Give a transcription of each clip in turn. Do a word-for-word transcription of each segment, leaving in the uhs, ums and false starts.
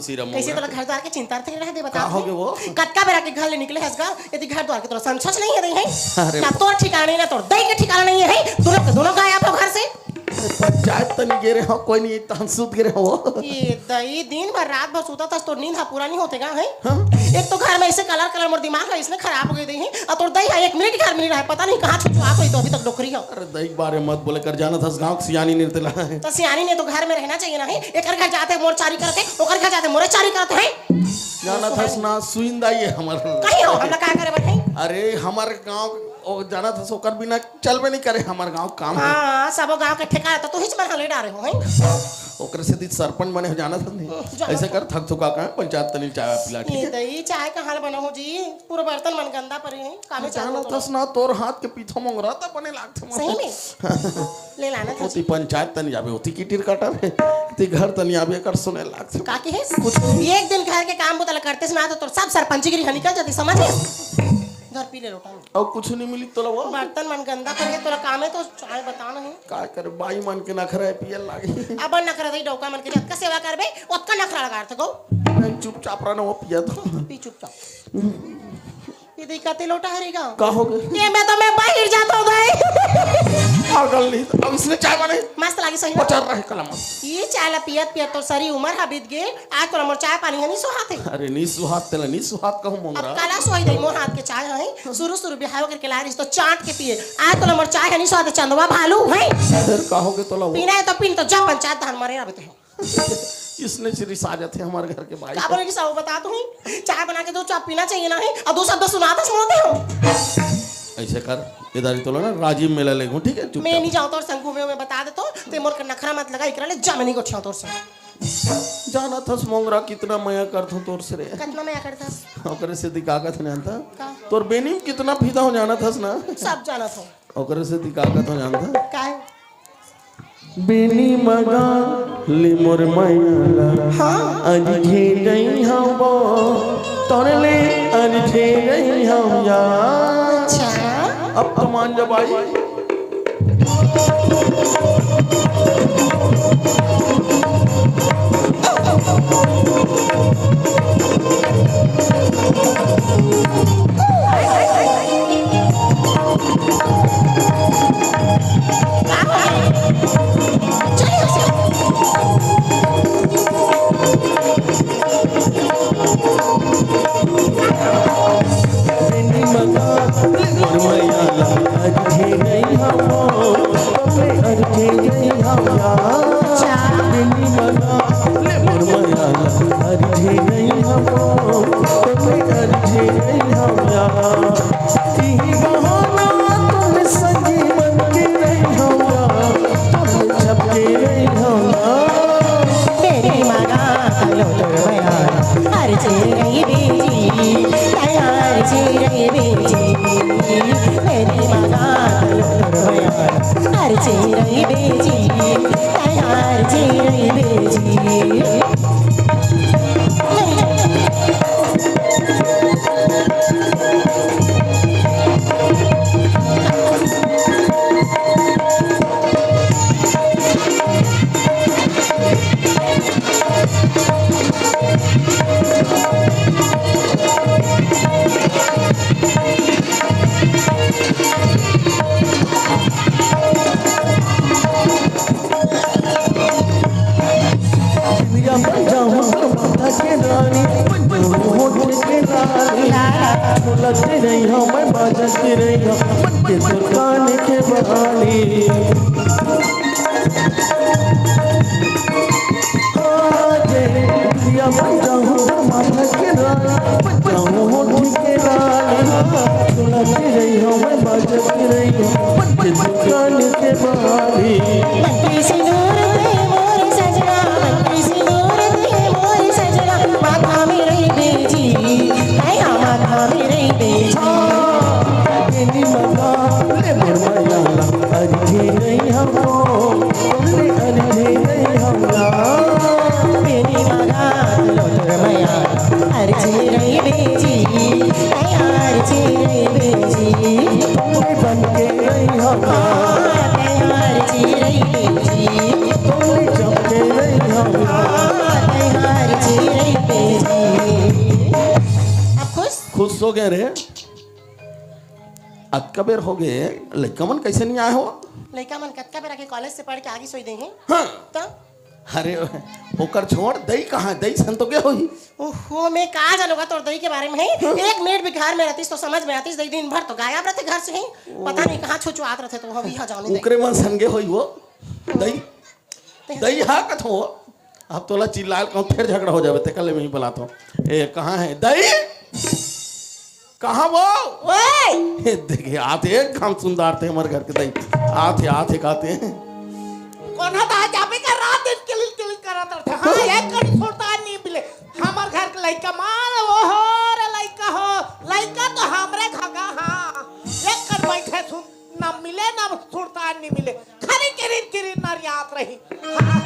सिरा कैसे मोंगरा। तोला घर द्वार के चिंता रथे रहे दे बता का हो गे वो? कतका बेरा के घर ले निकले हस गा, यदि घर द्वार के तोला संसोच नहीं है, नहीं है? अरे ना तोर ठिकाना नहीं, ना तोर दई के ठिकाना नहीं है, दोनों के दोनों गायब हो घर से। अरे पंचायत तनी गे रहे हो, कोई नहीं, तहन सुत गे रहे हो। ये दई दिन भर रात भर सुता था, तोर नींद हा पूरा नहीं होते गा, है? हाँ? एक तो घर में ऐसे कलर कलर मोर दिमाग है, इसने खराब हो गई दई है, और तोर दई है एक मिनट घर में नहीं रहा है, पता नहीं कहाँ छुपा कोई तो अभी तक डोकरी हो। अरे दई के बारे मत बोले कर, जाना था गाँव के सियानी नहीं तेला है। तो सियानी ने तो घर में रहना चाहिए ना, है? एकर घर जाते मोर चारी करते, ओकर घर जाते मोरे चारी करते हैं। जाना थस ना, सुइंदा ये हमर। कहीं हो, हमला का करे बर है? अरे, हमर गाँव, ओ, जाना थस, ओकर बिना चलबे नहीं करे हमर गाँव काम। हाँ, सबो गाँव के ठेका तो तू ही मन हले डारे हो, हैं? ओकरे से दी सरपंच बने हो, जाना थस नहीं। जाना ऐसे थस। कर, थक थुका का पंचायत तनी चाय पिला, ठीक ये है? दही चाय कहाँ ले बना हो जी? पूरा बर्तन मन गंदा पड़े हैं, कामे चालू जाना तो। थस ना, तोर हाथ के पीठो मोंगरा त बने लागथे मोर। सही में? ले लाना था ओती जी। पंचायत तनी जाबे, ओती किटिर काटा रे, ती घर तनी आबे कर सुने लागथे। का के है? कुछ नहीं। एक दिन घर के काम बुता ला करते सुना तो तोर सब सरपंचगिरी ह निकल जाती, समझ गए? धर पी ले लोटा में। और कुछ नहीं मिली तोला वो? बर्तन मन गंदा कर तोला काम है तो चाय बता नहीं। का करे, बाई मन के नखरा है, पियल लागे। अब नखरा दई डौका मन के जतका सेवा करबे, ओतका नखरा लगा थे गो। नहीं, चुपचाप रहना, वो पिया तो। पी चुपचाप। ये देख, कते लोटा हरे गा। का हो गए? ये मैं तो मैं बाहर जाता हूँ भाई। पागल नहीं, अब इसने चाय बनाई। मस्त लागी सही ना? पचर रहे कलम। ये चाय ला पियत पियत तो सरी उम्र हा बीत गए। आज तो मोर चाय पानी है नहीं सुहाते। अरे नहीं सुहात तेला, नहीं सुहात कहूँ अब मोंगरा। काला सोई दे मोर हाथ के चाय है। शुरू शुरू बिहाव करके ला रही तो चाट के पिए। आज तो मोर चाय है नहीं सुहाते चंदवा भालू है। फिर का हो गए तोला वो? पीना है तो पीन तो जा पंचायत धान मरे अबे तो। इसने से रिसा जाते हमारे घर के भाई। का बोले रिसा, वो बता तो ही। चाय बना के दो, चाय पीना चाहिए ना है, और दो शब्द सुना था, सुनाते हो। ऐसे कर, इधर ही तो लो ना, राजीव मेला ले घूम, ठीक है? चुपचाप। मैं नहीं जाऊँ तोर संग घूमे, मैं बता देता हूँ, ते मोर के नखरा मत लगा, इकरा ले जा, मैं नहीं गोठिया तोर संग। जाना थस मोंगरा कितना मया करथो तोर से रे। कितना मया करथस? ओकरे से दिखा का था जानता? का? तोर बेनी में कितना फिदा हो जाना थस ना? सब जाना था। ओकरे से दिखा का था जानता? का है? बेनी मगा ले मोर मया ला, हाँ। अरझे रही हव, तोर ले अरझे रही हव यार। अच्छा। अब तो मान जा भाई। खुश हो गए रे। अतका बेर हो गए, लइका मन कैसे नहीं आए हो? लइका मन कतका बेर आके कॉलेज से पढ़ के आगे सोई दे हैं। हाँ। तो अरे, ओकर छोड़, दई कहाँ? दई सन तो के होही? ओहो, मैं का जानूंगा तोर दई के बारे में है? एक मिनट भी घर में रहतीस तो समझ में आतीस। दई दिन भर तो गायब रहते घर से ही, पता नहीं कहाँ छुछुआत रहते। तो हम यहाँ जाने दे। ओकरे मन संगे होही वो दई। दई हा कथो। अब तोला चिल्लाल कहूँ, फिर झगड़ा हो जावे, तेकर ले मैं ही बुलाता हूँ। ए, कहाँ है दई? कहाँ वो? ओए! ए, देखे, आथे एक घाम सुंदर थे हमर घर के दई। आथे, आथे, कहते हैं। कोन ह दा जाबे का रात दिन किलिल किलिल करत रथे। हाँ, एक कड़ी छोड़ता नहीं मिले। हमर घर के लइका मार, ओहो रे लइका हो, लइका तो हमरे घर का, हाँ। एक कर बैठे सुन, ना मिले ना सुरतान नहीं मिले। खरी किरिन किरिन नरियात रही। हाँ।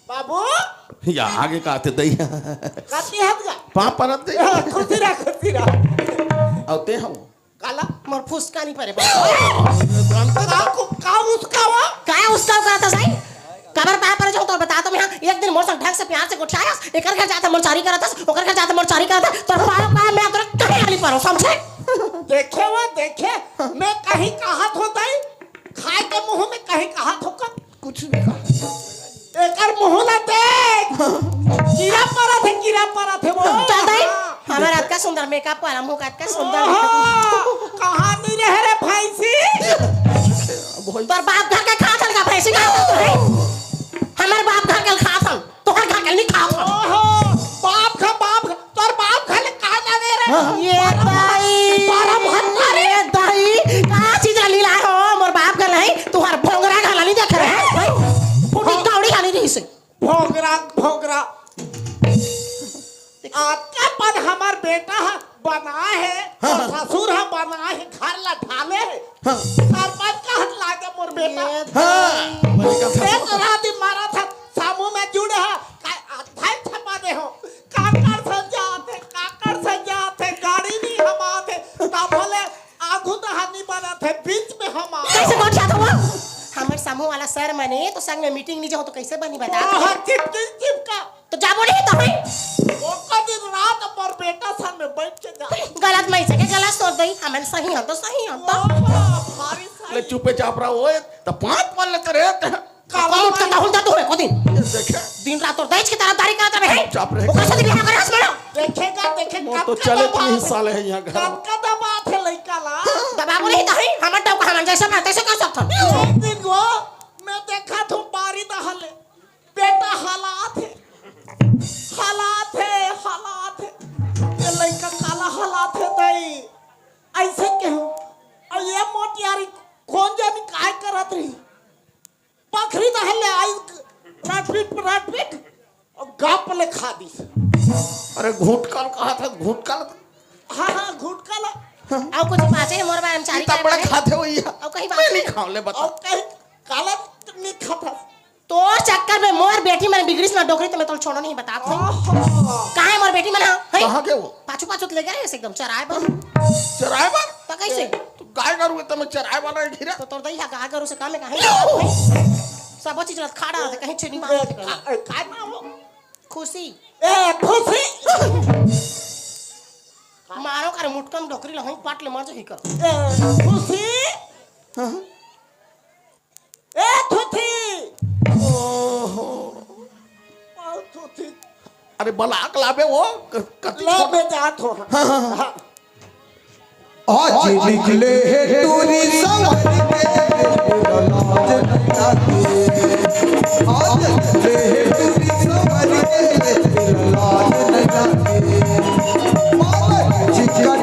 बाबू। या आगे का आते दई। कति हद गा? पाँव परत दई। खुशी रह, खुशी रह। अउ ते हव? काला? मोर फुसका नहीं परे। का, का उसका वा? का उसका का था सही? काबर पाँव परे जाऊँ तो बता तो मैं, हाँ, एक दिन मोर संग ढंग से प्यार से गोठियायस, एकर घर जात मोर चारी करत हस, ओकर घर जात मोर चारी करत हस, तोर पाँव का मैं तोर कहीं आली परो, समझे? देखे वो, देखे, मैं कहीं कहात होता ही, खाए के मुंह में कहीं कहात होकर। कुछ नहीं कहा। एकर मुंह ला देख। कीड़ा परत हे, कीड़ा परत हे वो। चल दई, हाँ। हमर अतका सुंदर मेकअप वाला मुंह का अतका सुंदर। ओहो, कहाँ नहीं रहे रे भैंसी? तोर बाप घर के खात हन का भैंसी का? हमर बाप घर के खात हन, तोहर घर के नहीं खात हन। ओहो, बाप घर, बाप घर। तोर बाप घर ले का जाने रे? हाँ। ये परम दाई, परम हत्ता रे। ये दाई, का चीज ला लीला हो? मोर बाप घर नहीं, तुहार भोंगरा घर ला नहीं देख रहे हैं। फुटी हाँ। कौड़ी खाली रही से। भोंगरा, भोंगरा। आतका पन हमर बेटा ह बना है, हाँ। और ससुर ह बना है, घर ला ढाले है। हाँ। सरपंच का हट लागे मोर बेटा। ये हाँ। दाई। मैं तो रात ही मारा था, सामू में जुड़े है, का-, धाई छपा दे हो। काकर संजात हे, काकर संजात हे, गाड़ी नहीं हमात हे, तब भले आगू तहानी बनत हे, बीच में हमात। कैसे गोठियात हव? हमर समूह वाला सर मने तो संग में मीटिंग नहीं जाओ तो कैसे बनी बता तो? ओह, चिपकी चिपका। तो जाबो नहीं तो है। ओकर दिन रात पर बेटा सन में बैठ के जा। गलत मैं से के गलत सोच दई, हमन सही हम तो सही हम तो। ओह, भारी सही। ले चुपे चाप रहा ओए, त पाँच पल लेते रहे। काला कम उठ के मारी। दहुल दे तू एको दिन। ये देखे। दिन रात तोर दहेज के तरफदारी करत रहे। चुप रहे। ओकर साथ बिहाव करे हस मनो। देखेगा, देखे वो कब तो के चले दबा तीन दे। साल है यहाँ घर। कब के दबा थे लइका ला। दबाबो नहीं तो है, हमर टौका हमन जैसे ना तैसे कर सकथन। एक दिन वो मैं देखा थू बारी दहले। बेटा हालात है। हालात है, हालात है। ये लइका काला हालात है दाई। ऐसे कहूँ। और ये मोटियारी कौन जानी काय करत रही। बखरी दहले आई, राटपीट, राटपीट, और गाप ले खा दी। अरे घूंटकल कहा था, घूंटकल। हाँ, हाँ, घूंटकल। हाँ। अउ कुछ बाँचे हे मोर बारे में चारी ई तो बड़ा खाथे हो या। अउ कहीं मैं बाँचे नहीं हे? खाव ले बता। अउ कहीं काला नहीं खाता। तोर चक्कर में मोर बेटी मन बिगड़िस ना डोकरी, तो मैं तोला छोड़ो नहीं बतात हूँ। ओहो। कहाँ हे मोर बेटी मन, हाँ? हैं? कहाँ के वो? पाछू पाछू ले गए एकदम चराए बर। चराए बर? तो कैसे? तो गाय गरु हे, तो मैं चराए बर रहे घिरा। तो तोर दई हा गाय गरु से काम हे कहीं? सब चीज रथ खा डालत हे, कहीं छेनी बांध ए, के कहीं। का, ए, का नाम हो? खुशी। ए, खुशी। मारो कर मुटकम डोकरी लहई पाट ले मर जही कर। ए, खुशी। हाँ। ए, थुथी। ओहो। पाल थुथी। अरे बलाक लाबे वो, क-, कति ले छोट। बे जात हो। हाँ, हाँ, हाँ। हाँ। आज निकले हे टूरी संवर के, तेरा लाज न लागे। आज निकले हे टूरी संवर के, तेरा लाज न लागे। बाबा जी का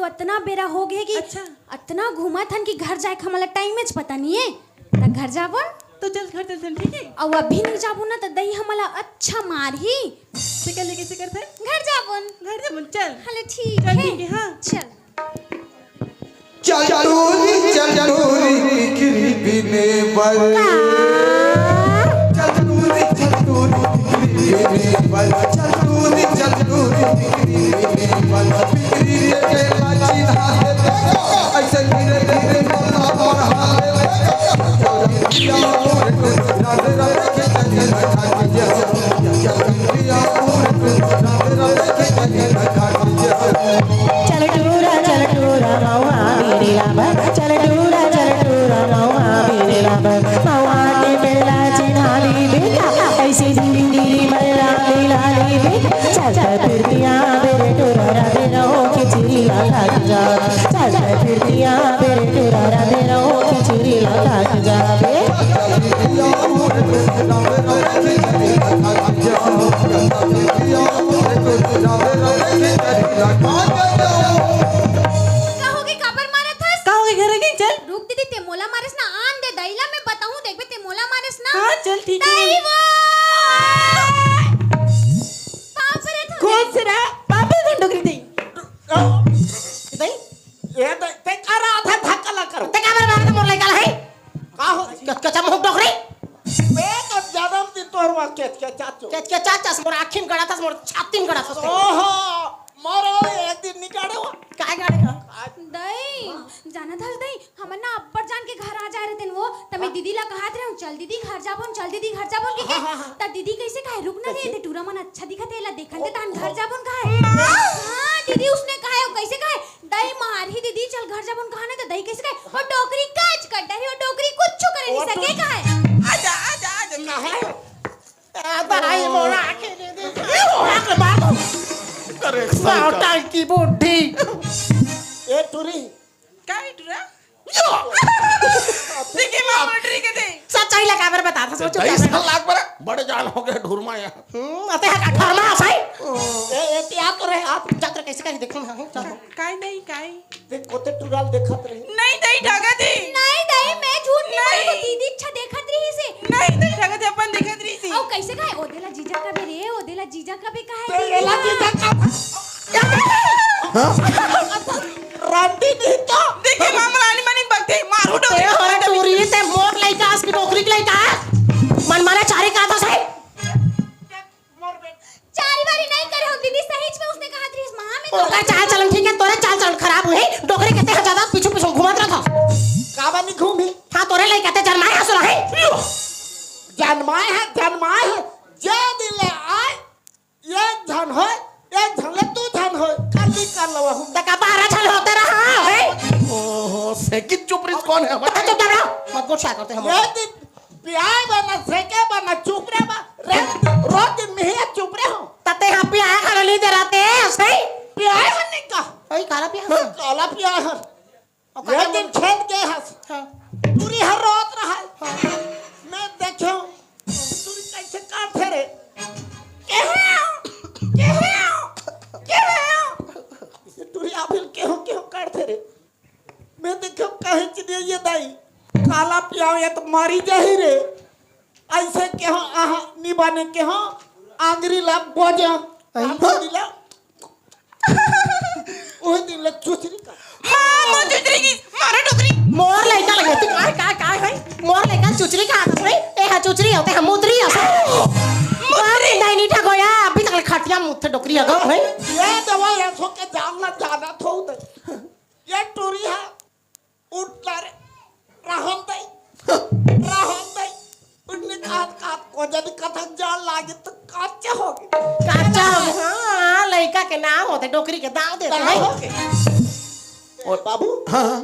अतना बेरा हो गे कि अच्छा। अतना घूमत हन कि घर जाए के हमला टाइमेच पता नहीं है। त घर जाबो न? तो चल घर चलथन, ठीक है? अउ अभी नहीं जाबो ना त दई हमला अच्छा मारही। से कर ले, कैसे करथन? घर जाबो न। घर जाबो न, चल। हले ठीक चल, है। ठीक है, हाँ। चल। चल टूरी, चल टूरी, टिकरी बिने बर। का? चल टूरी, चल टूरी, टिकरी बिने बर। चल टूरी, चल टूरी, टिकरी बिने बर। टिकरी के केला चिन्हा दे देखो, ऐसे धीरे धीरे बोला बढ़ा दे देखो। राधे राधे के चली रखा कीजिए। चल टूरा, चल टूरा, मौआ मेरे लाभ। चल टूरा, चल टूरा, मौआ मेरे लाभ। मौआ के मेला चिन्हाली बेटा, ऐसे धीरे धीरे मेला मिलाली बेटा। चल फिरतिया मेरे टूरा, राधे रहो खिचड़ी लगा जा। चल फिरतिया मेरे टूरा, राधे रहो खिचड़ी लगा जा बे। का होगे, काबर मारत हस? का होगे, घर आ गई, चल। रुक दीदी, ते मोला मारेस ना, आन दे दईला, मैं बताहूँ, देखबे ते मोला मारेस ना। हाँ, चल, ठीक है। दई वो! पाँव परत हँव। कौन से रा? पाँव परत हँव, डोकरी दई। दई? ये दई, ते का रहा था धक्का ला करो। ते काबर मारत मोर लइका ला है? का हो? क-, कच्चा मुँह डोकरी। बे, अब ज्यादा हम दिन तोहर वहाँ केच के चाचो। केच के चाचस, मोर आँखी म गड़ाथस, मोर छाती म गड़ाथस। ओहो, मोरो एक दिन निकाले हो। काय गाड़े हो? दई, जानत हस दई, हमन ना अब्बड़ जान के घर आ जाए रहितेन वो, त मैं हाँ। दीदी ला कहत रहेंव, "चल दीदी घर जाबोन, चल दीदी घर जाबोन," कहिके। हाँ, हाँ, हाँ। त दीदी कइसे कहे, "रुक ना रे, कैसे? ते टूरा मन अच्छा दिखत हे, एला देखन दे, ओ, तहन घर ओ। जाबोन," कहे। हाँ, दीदी उसने कहे, कइसे कहे, "दई मारही दीदी, चल घर जाबोन," कहा ना, त दई कइसे कहे, "ओ डोकरी काच कर डरही, ओ डोकरी कुछु करे नहीं ओ सके," तो कहे। आजा, आजा, आजा, कहा है? आ, भाई, मोरा आके दे दे। ए, मोरा के मार दो। अरे, साला। टंकी बुढ़ी। ए, टूरी। का है, टूरा? यो। देखिए, मैं ऑर्डर के दे। सच्चाई ला काबर बता था, सोचो दई काबर। साल लाख बड़ा, बड़े जान हो गए ढुरमा यार। हम्म, अते हा का ढुरमा सही। ए, ए, तैयार तो रहे, आप जाकर कैसे कहीं देखूं, हाँ, चलो। काय नहीं, काय? देख, कोते टुराल देखत रही। नहीं, नहीं, ढगत हे। नहीं, नहीं, मैं झूठ नहीं नहीं। बोलत हूँ, दीदी अच्छा देखत रहिसे। नहीं, नहीं, ढगत हे, अपन देखत रहिसे। अउ कैसे कहे, "ओ देला जीजा कबे रे, ओ देला जीजा कबे," कहे तो दीदी एला का। जीजा का। हाँ? रांटी नहीं तो। देखिए, मामा रानी मनिक बगथे, मारू ते डोकरी। हर टूरी, ते मोर लइका अस कि डोकरी के लइका अस। मन मारे चारी का तो सही। मोर बेटा। चारी वारी नहीं करे हो दीदी, सहीच में उसने कहा थी, माँ में तो ओकर चाल चलन ठीक है, तोरे चाल चलन खराब हुई, डोकरी के ते ज्यादा पीछू पीछू घूमत रहत हो। काबर नहीं घूमी? हाँ, तोरे लइका ते जनमाए हस रहे। जनमाए है, जनमाए है, जे दिन ले आए, एक झन होय, एक झन ले दू झन होय, कर ली कर लवा हूँ। त का बारह झन होते रहा है? ओहो, से कि चुप रही, कौन है? बता चुप रहो, मत गुस्सा करते हम। ये दिन पियाए बा ना, सेके बा ना, चुप रहे बा। रे, रोज दिन में ही चुप रहे हो। तते हाँ पियाए खाना नहीं दे रहते, सही? पियाए हो नहीं का? सही खाना पिया। काला पियाए हो। ओकर ये दिन खेत गए हस। हाँ। टूरी हर रोत रहा है। हाँ। मैं देखे हूँ, टूरी कैसे काट थे रे। केहो, केहो, केहो। ये टूरी आफिल केहो, केहो काट थे रे। मैं देखे हूँ, कहे चिड़िया ये दाई, काला पियाओ या तो मारी जाही रे। ऐसे केहो, आहा, निबाने केहो, आंगरी ला बोजा। आई। आंगरी ला ओही दिन ले चुचरी का। माँ, माँ, चुचरी की, मारो डोकरी। मोर लइका लगे, तू काय, काय, काय है? मोर लइका चुचरी का आदत है? ए हा चुचरी होते, हम मुतरी हस। मुतरी। नहीं, नहीं, ठगोया, अभी तक खटिया मुथे डोकरी हगो है। ये दवा ये सो के जान ना जाना थो दे। ये टूरी है, उठ ला रे, रहन दे, रहन दे। उठने काट काट को जब कथक जान लागे तो काचा हो गए। काचा हो गए, हाँ, लइका के नाम होते, डोकरी के दाव देते दाव हैं। हो गए। ओए, बाबू, हाँ, हाँ।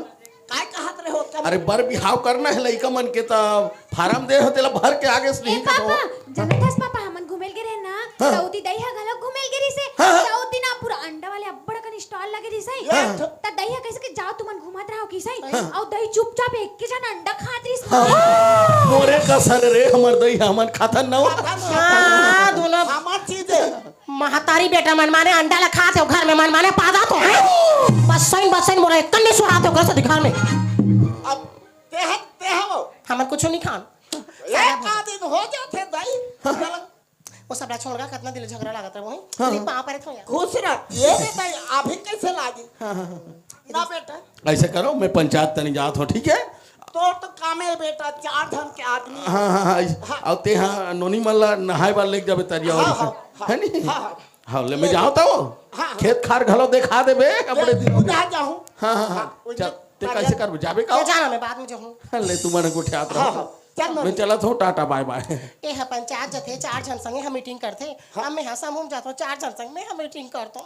काय कहत रहे हो तब? अरे, बर बिहाव करना है लइका मन के, तब फार्म दे हो, तेला भर के आगे से ए नहीं पापा, कटो। जानत हस पापा, हमन घूमेल गे रहे ना, हाँ। त उती दई हा घलो घूमेल गे रहिसे। हाँ, हाँ। त उती ना पूरा अंडा वाले अब्बड़ अकन स्टॉल लगे रहिसे। हाँ। त दई हा कइसे के जाओ तुमन घूमत रहो कइसे? हाँ। अउ दई चुपचाप एक के झन अंडा खात रहिस। हाँ। मोरे कसर रे, हमर दई हा हमन खाथन ना। हाँ, दोनों हमार चीज है। महतारी बेटा मन माने अंडा ला खात हो, घर में मन माने पादा तो है। पसैन बसैन मोला एक कन्नी सुहात हो, ओकरा से दिखा में। अब तेहा, तेहा वो। हमन कुछो नहीं खान। एक आध दिन हो जाथे दाई। चल। वो सब ला छोड़ गा, कितना दिन ले झगड़ा लागत रहे वही। हाँ, चली हाँ। पाँव परे थो यार। खुश रह। ये रे दाई, अभी कैसे लागी? हाँ, हाँ, हाँ। ना बेटा। ऐसे करो, मैं पंचायत तनी जात हूँ, ठीक है? तोर तो कामे बेटा, चार झन के आदमी। हाँ, हाँ, हाँ, इस-, हाँ। अउ तेहा नोनी मन ला नहाए बर लेके जाबे तरिया हाँ, वाला। हाँ, हाँ। है नी? हाँ, हाँ। हाँ, ले मैं जाओ तो। हाँ, हाँ। खेत खार घलो देखा देबे, अपने दिन उधार जाहूँ। हाँ, हाँ, हाँ। हाँ, चल, ते तरिया। कैसे करबे? जाबे का? ले जाना, मैं बाद में जाहूँ। ले, तुमन गोठियात रहो। हाँ, हाँ। चल, मैं नोनी। चलत हूँ, टाटा, बाय, बाय। ए ह पंचायत जथे, चार झन संगे हम मीटिंग करथे। हाँ। अब मैं ह समूह में जात हूँ, चार झन संग मैं ह मीटिंग करत हूँ।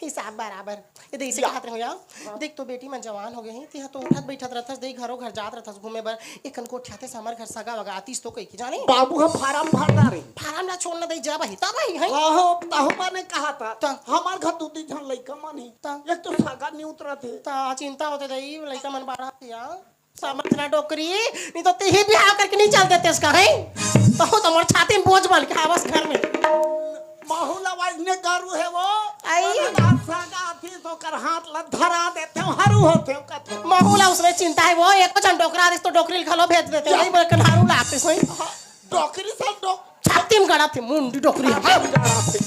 हिसाब बराबर। ये दे, इसे या। कहत रहो यार। हाँ। देख तो बेटी मन जवान हो गए हैं, तिहा तो उठत बैठत रहथस, दे घरो घर जात रहथस घूमे बर। एकन गोठियाथे से हमर घर सगा वगा आतिस तो कही के जाने। बाबू ह फार्म भर डारे। फार्म ला छोड़ना दे, जब ही तब ही है। हाँ, हो, तहु माने कहा था। त- हमार घर दू तीन झन लइका मन ही। त- एक तो सगा नहीं उतरत है। त चिंता होते दे, लइका मन बाढ़ा या। समझना डोकरी, नहीं तो तेही बिहाव करके नहीं चल देते इसका, हैं? तो, तो मोर छाती में बोझ बन के आवस घर में। महू ला वाइज ने गरू है वो। आई। अरे दादा, सागा आती तो कर हाथ ला धरा देते हो, हरू होते हो कथे। महू ला उसने चिंता है वो, एक जन डोकरा दिस तो डोकरी घलो भेज देते, या। नहीं बोल के हरू लागते सोई। हाँ, डोकरी से डो- छाती में गड़ा थे, मुंडी डोकरी। छाती में गड़ा थे।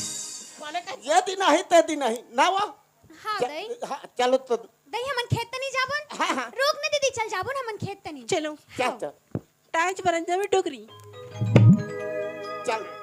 माने का ये दिन नहीं, ते दिन नहीं, ना वो। हाँ, च-, दई। हाँ, चलो तो। दई, हमन खेत तनी जाबन? हाँ, हाँ। रोक न दीदी, चल जाबन हमन खेत तनी। चलो। चल, हाँ। चल। टाइच बरन जाबे डोकरी। चल।